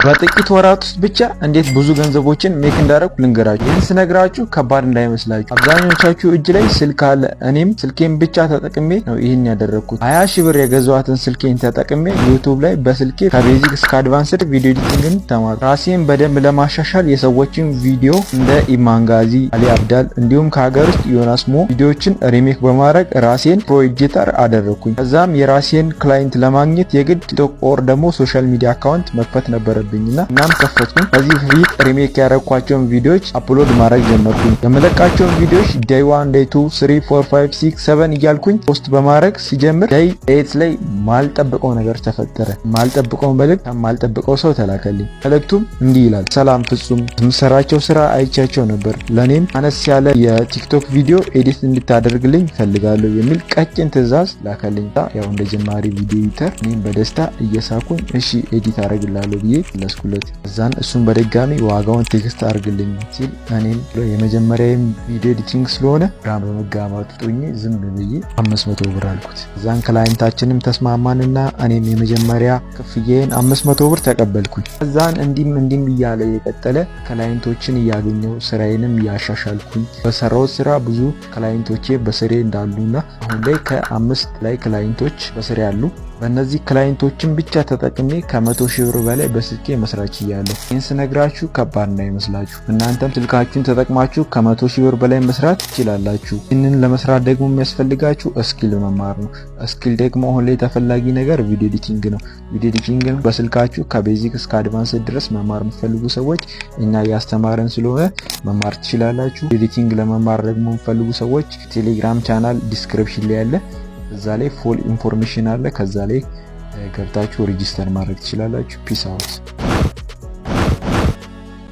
በጥቂት ወራት ውስጥ ብቻ እንዴት ብዙ ገንዘቦችን make እንዳደረኩ ልንገራችሁ። ይህን ስነግራችሁ ከባድ እንዳይመስላችሁ። አብዛኞቻችሁ እጅ ላይ ስልክ አለ። እኔም ስልኬን ብቻ ተጠቅሜ ነው ይህን ያደረግኩት። 20 ሺህ ብር የገዛኋትን ስልኬን ተጠቅሜ YouTube ላይ በስልኬ ከ basic እስከ advanced video editing ን ተማርኩ። ራሴን በደንብ ለማሻሻል የሰዎችን ቪዲዮ እንደ ኢማንጋዚ፣ አሊ አብዳል እንዲሁም ከሀገር ውስጥ ዮናስ ሞ ቪዲዮዎችን remake በማድረግ ራሴን pro editor አደረግኩኝ። ከዛም የራሴን client ለማግኘት የግድ TikTok or ደግሞ social media account መክፈት ነበረብኝና እናም ከፈትኩኝ። ከዚህ በፊት remake ያደረኳቸውን ቪዲዮዎች upload ማድረግ ጀመርኩኝ። የምለቃቸውን ቪዲዮዎች day 1፣ day 2፣ 3፣ 4፣ 5፣ 6፣ 7 እያልኩኝ post በማድረግ ሲጀምር day 8 ላይ ማልጠብቀው ነገር ተፈጠረ። ማልጠብቀው መልእክት ከማልጠብቀው ሰው ተላከልኝ። መልእክቱም እንዲህ ይላል። "ሰላም ፍጹም፣ የምሰራቸው ስራ አይቻቸው ነበር። ለእኔም አነስ ያለ የ TikTok ቪዲዮ edit እንድታደርግልኝ ፈልጋለሁ" የሚል ቀጭን ትዕዛዝ ላከልኝ። ያው እንደ ጀማሪ video editor እኔም በደስታ እየሳኩኝ "እሺ፣ edit አደርግላለሁ" ብዬ መለስኩለት። እዛን እሱም በድጋሚ ዋጋውን text አድርግልኝ ሲል እኔም የመጀመሪያ video editing ስለሆነ ግራ በመጋባት ጦኜ ዝም ብዬ 500 ብር አልኩት። እዛን client ኣችንም ተስማማንና እኔም የመጀመሪያ ክፍያዬን 500 ብር ተቀበልኩኝ። እዛን እንዲም እንዲም እያለ የቀጠለ client ኦችን እያገኘው ስራዬንም እያሻሻልኩኝ በሰራሁት ስራ ብዙ client ኦቼ በስሬ እንዳሉና አሁን ላይ ከአምስት ላይ client ኦች በስሬ አሉ። በእነዚህ client ኦችን ብቻ ተጠቅሜ ከ100,000 ብር በላይ በስልኬ መስራት ችያለሁ። ይህን ስነግራችሁ ከባድ እንዳይመስላችሁ። እናንተም ስልካችሁን ተጠቅማችሁ ከ100,000 ብር በላይ መስራት ትችላላችሁ። ይህንን ለመስራት ደግሞ የሚያስፈልጋችሁ skill መማር ነው። Skill ደግሞ አሁን ላይ ተፈላጊ ነገር video editing ነው። Video editing በስልካችሁ ከ basic እስከ advance ድረስ መማር የምትፈልጉ ሰዎች እኛ እያስተማርን ስለሆነ መማር ትችላላችሁ። Editing ለመማር ደግሞ የምትፈልጉ ሰዎች Telegram channel description ላይ ያለ፣ እዛ ላይ full information አለ። ከዛ ላይ ገብታችሁ register ማድረግ ትችላላችሁ። Peace out.